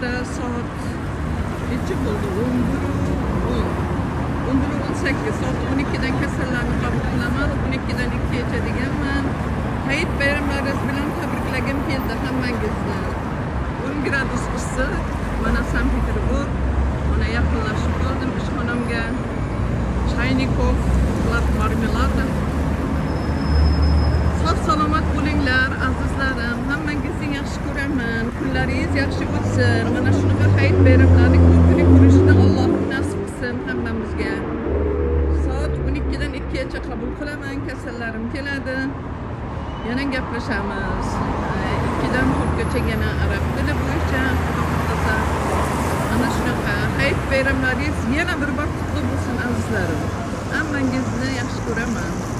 Sankt-Peterburgda soat necha bo'ldi? 11:10. 11:18. Soat 12dan kasallarni qabul qilaman. 12dan 2gacha deganman. Hayit bayramlaringiz bilan tabriklagim keldi hammangizni. 10 gradus issiq. Mana Sankt-Peterburg. Mana yaqinlashib qoldim ishxonamga. Чайников, Мармеладов. Sog' salomat bo'linglar, azizlarim. Hammangizni yaxshi ko'raman. Kunlaringiz yaxshi o'tsin. Mana shunaqa hayit bayramlarini ko'pini ko'rishni Allohim nasib qilsin hammamizga. Soat 12dan 2gacha qabul qilaman, kasallarim keladi. Yana gaplashamiz. 2dan 4gacha yana arab tili bo'yicha, Xudo xohlasa. Mana shunaqa hayit bayramlaringiz yana bir bor qutlug' bo'lsin, azizlarim. Hammangizni yaxshi ko'raman.